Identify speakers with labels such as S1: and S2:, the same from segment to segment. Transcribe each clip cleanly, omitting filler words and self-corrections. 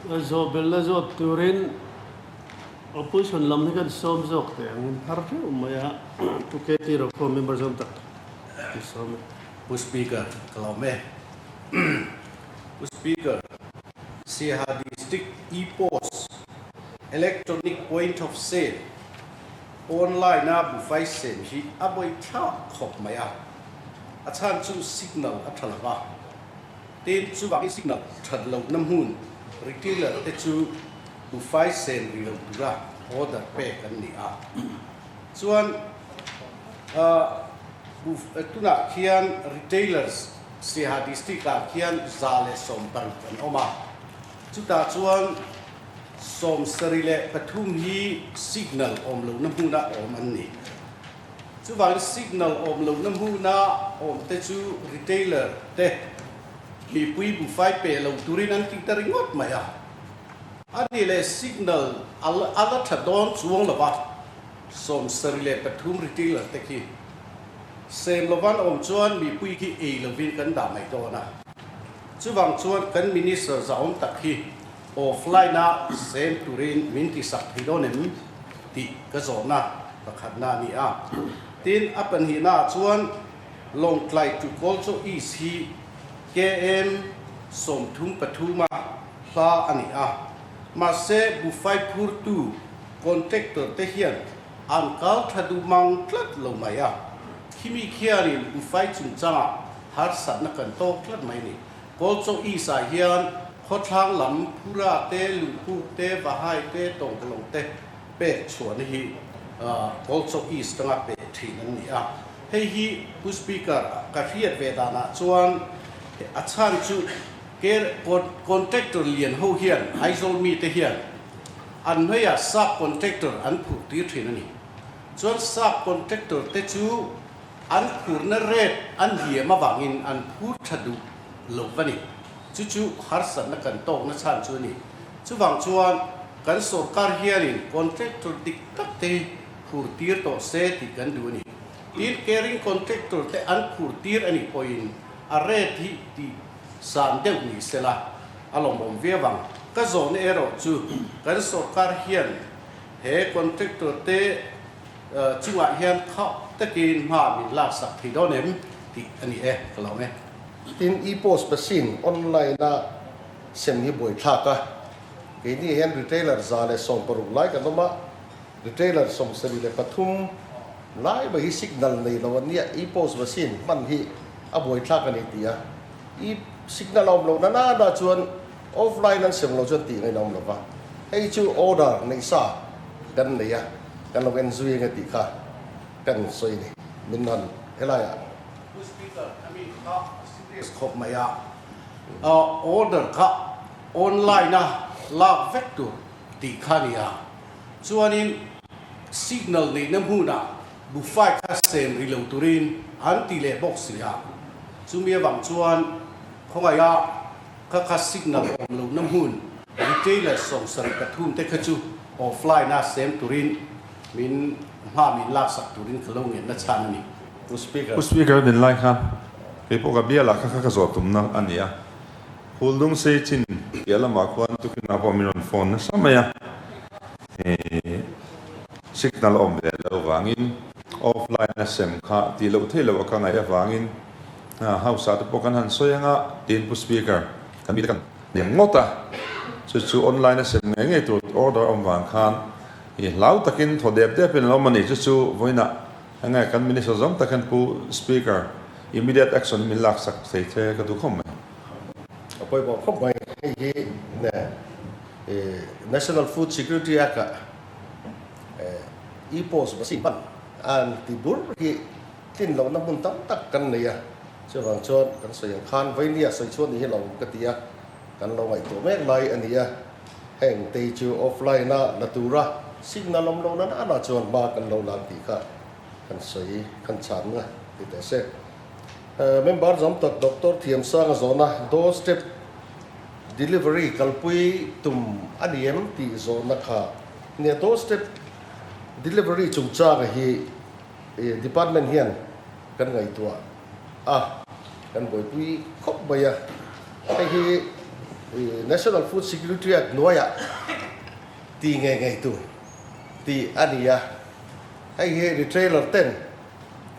S1: Zawhbelna zawt turin Opposition lam hi kan sawm zawk teh ang in phar theuh mai a, Pu KT Rokhawm member zawm tak kan sawm e.
S2: Pu Speaker, ka lawm e. Pu Speaker, Siaha District E-Post, Electronic Point of Sale, Online a bufai sem hi a bawi thlak khawp mai a, a chhan chu signal a tha lo va, tin chuvangin signal that lohna hmun retailer te chu bufai sem ri lo tura order pek an ni a. Chuan tunah khian retailers Siaha district ah khian 160 an awm a, chutah chuan 73 hi signal awm lohna hmuna awm an ni. Chuvangin signal awm lohna hmuna awm te chu retailer te mipui bufai pe lo turin an ti ta ringawt mai a. A ni leh signal a la tha dawn chuang lo va, 73 retailer te khi sem lovan awm chuan mipui khi ei lovin kan dah mai dawn a. Chuvang chuan kan minister zahawm tak hi Offline a sem turin min ti sak thei dawn em tih ka zawhna pakhatna a ni a. Tin, a pahnihna ah chuan Lawngtlai to Kawlchaw East hi KM 33 a hla a ni a. Mahse, buhfai phurtu contractor te hian an kal tha duh mang tlat lo mai a. Khimi khianin buhfai chungchangah harsatna kan tawk tlat mai a ni. Kawlchaw East ah hian khawthlang lam Phura te, Luhpuk te, Vahai te, Tawngkalawng te pek chhuahna hi Kawlchaw East tanga pek thin an ni a. Hei hi Pu Speaker ka hriat ve danah chuan a chhan chu contractor lian ho hian Aizawl mite hian an hnuaiah sub contractor an phurh tir thin a ni. Chuan sub contractor te chu An phurna rate an hliam avangin an phur tha duh lo va ni. Chu chu harsatna kan tawkna chhan chu a ni. Chuvang chuan kan sorkar hianin contractor dik tak te hi phur tir tawh se tih kan duh a ni. Tin, caring contractor te an phur tir a nih pawhin a rate hi tih san deuh ni sela a lawmawm viau ang. Ka zawhna erawh chu kan sorkar hian he contractor te Chungah hian khauh takin hma min laksak thei dawn em tih a ni e, ka lo nge.
S3: Tin, e-post machine online a sem hi buaithlak a, keini hian retailer 116 lai kan awm a, retailer 73 lai mai hi signal nei lo an nia, e-post machine hman hi a buaithlak a ni ti a, e-signal a awm loh na nana chuan Offline an sem lo chuan tih ngaihna awm lo va, hei chu order neih sa kan nei a, kan lo en zui ange tih kha kan sawi a ni. Min han helaiah.
S2: Pu Speaker, ami kha serious khawp mai a, order kha online a lak vek tur tih kha a ni a, chuanin signal neihna hmunah buffet kha sem ri lo turin an ti leh bawk si a, chumi avang chuan khawngaiha Kha kha signal awm lohna hmun retailer 73 te kha chu offline a sem turin min hma min laksak turin ka lo ngenna chhan a ni.
S3: Pu Speaker.
S4: Pu Speaker din lai khan kei pawh ka bialah kha kha ka zawh tumna a ni a, Phuldung sei chin piah lamah khuan tukin ah pawh min rawn phone nasa mai a, signal a awm ve loh vangin offline a sem kha tih loh theih loh a ka ngaih avangin House ah te pawh kan han sawi anga tin Pu Speaker kan mite kan nem ngawt a, chu chu online a sem ngei ngei tur order awm vang khan i hlau takin thaw dep dep in an awm a ni, chu chu vawiinah enge kan Minister zawng tak hian Pu Speaker immediate action min lak sak thei the ka duh khawp mai.
S3: A pawimawh khawp mai, hei hi National Food Security Act ah e-post machine hman an ti bur hi Tlin lohna hmun tam tak kan nei a, chuvang chuan kan sawi ang khan Vainia sawi chhuah ni hi lo ka ti a, kan lo ngaihtuah mek lai a ni a, heng te chu offline a la tura signal awm lo na nana chuan hma kan lo lang tih kha kan sawi kan chhan nga ti teh se. Member zawm tak Doctor Thiamsanga zawhna doorstep delivery kalpui tum a ni em tih zawhna kha nia doorstep delivery chungchanga hi Department hian kan ngaihtuah a, kan buaipui khawp mai a. Hei hi National Food Security Act hnuaiah ti ngei ngei tur tih a ni a. Hei hi retailer ten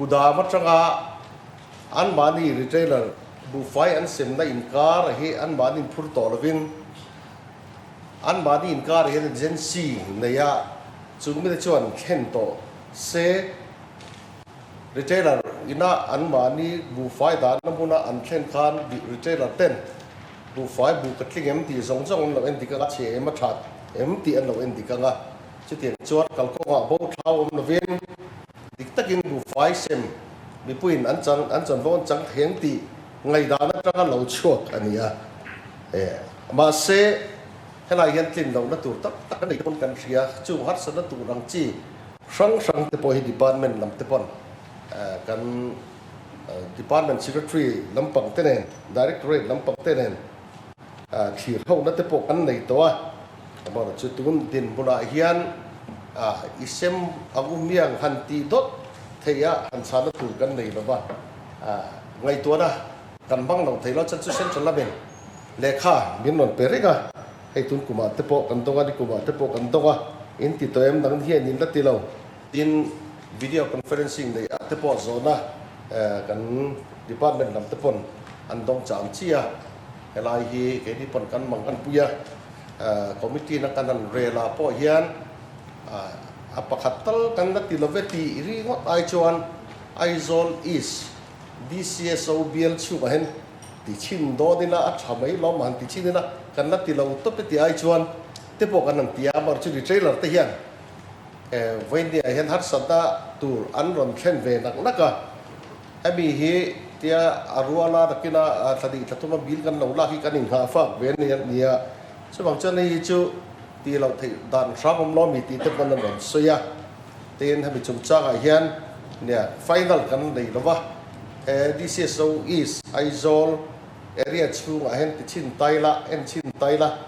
S3: kudam atanga anmahni retailer buhfai an semna inkar hi anmahni inphur tawh lovin anmahni inkar hian agency neia chung mite chuan thlen tawh se. Retailer ina anmahni buhfai dahna hmuna an thlen khan retailer ten buhfai buh ka tling em tih zawng zawng an lo en dik anga, chhe em a that em tih an lo en dik anga, chutiang chuan kalkawngah bo thlau awm lovin dik takin buhfai sem mipuiin an chang an chanvo an chang thei ang tih ngaihdan atanga lo chhuak a ni a. Mahse helai hian tlin lohna tur tak tak a nei pawn kan hria, chung harsatna tur ang chi Hrang hrang te pawh hi department lam te pawn kan department secretary lampang te nen, directorate lampang te nen thlir hona te pawh kan nei tawh a. Amaherawhchu tun dinhmunah hian i sem ang u miang han tih dawt theih a han chhahna tur kan nei lo va, ngaihtuahna kan hmang lo thei lo. Chuan chu central lamin lehkha min rawn pe reng a. Hei tun kumah te pawh kan dawng a, ni kumah te pawh kan dawng a, in ti tawh em dang hian in la ti lo. Tin, video conferencing neih ah te pawh zawhna kan department lam te pawn an dawng cham chi a, helai hi keini pawn kan mang kan pui a, committee na kan han rel ah pawh hian a pakhat tal kan la ti lo ve tih ringawt ai chuan Aizawl East DCSO bial chhungah hian Ti chhin dawn ila a tha mai lawm han ti chhin ila kan la ti lo tawp e ti ai chuan te pawh kan han ti a, amaherawhchu chu retailer te hian vawinia hian harsatna tur an rawn thlen ve nak nak a, hemi hi tia a ruala nakina thla dih thla thuma bill kan lo lak hi kan inghah fak ve a nia, chuvang chuan hei hi chu tih loh theih dan hram awm lo mi tih te pawn an rawn sawi a, tin hemi chungchangah hian nia final kan nei lo va. He DCSO East Aizawl area chhungah hian ti chhin tai la, en chhin tai la,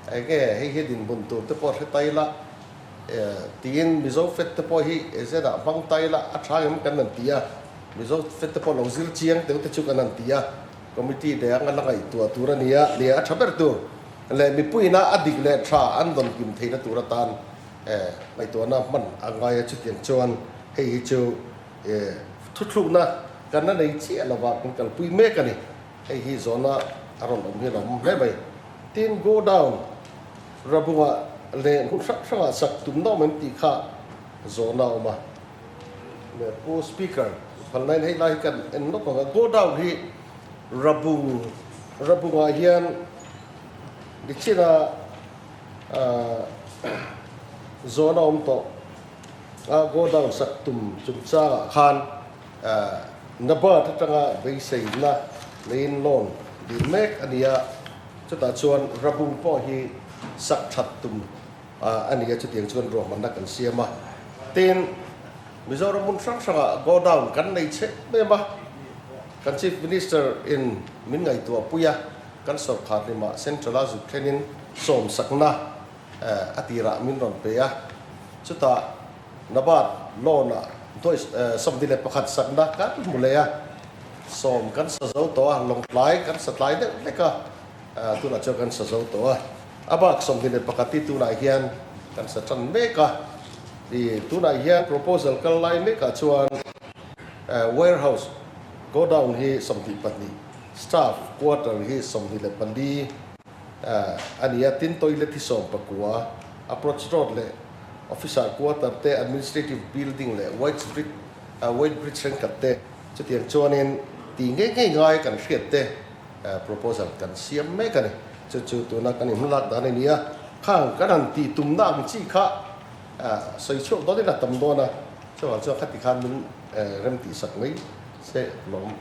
S3: enge hei hi dinhmun tur te pawh hre tai la, tiin Mizo Fed te pawh hi ezenah hmang tai la a tha em kan han ti a, Mizo Fed te pawh lo zir chiang deuh te chu kan han ti a, committee te anga la ngaihtuah tur a nia, nia a tha ber tur leh mipuiina a dik leh tha an dawn kim theihna tur atan ngaihtuahna hman a ngai a, chutiang chuan hei hi chu E, thuthlukna kan la nei chiah lova kan kalpui mek a ni. Hei hi zawhna a rawn awm hi a lo awm hle mai. Tin, go down Rabunga leh hmun hrang hrangah sak tum nawm em tih kha zawhna a awm a. Le Pu Speaker, phalnain hei lai hi kan en lawk ang a. Go down hi Rabung, Rabungah hian nichina zawhna a awm tawh. A godown sak tum chungchangah khan NABARD atanga beiseina neiin loan dil mek a ni a, chutah chuan Rabung pawh hi sak that tum a ni a, chutiang chuan ruahmanna kan siam a. Tin, Mizoram hmun hrang hrangah godown kan nei chhe em a, kan Chief Minister in min ngaihtuah pui a, kan sawrkhar limah Central a zuk thlenin sawmsakna a tirah min rawn pe a, chutah Nabat loan-ah 21 sakna kan hmu leh a, sawm kan sa zo tawh a, lawngtlai kan sa tlai deuh hlek a, tunah chuan kan sa zo tawh a, a bak 21 hi tunah hian kan sa tan mek a, tunah hian proposal kal lai mekah chuan warehouse godown hi 22, staff quarter hi 24, A ni a, tin toilet hi 19, approach road leh officer quarter te, administrative building leh white bridge white bridge thenkhat te chutiang chuanin tih ngei ngei ngai kan hriat te proposal kan siam mek a ni. Chu chu tuna kan inhmalak dan a ni a, khang kan han tih tumna ang chi kha sawi chhuak dawnin a tam dawn a, chuvang chuan khati khan min rem tihsak mai se lawm.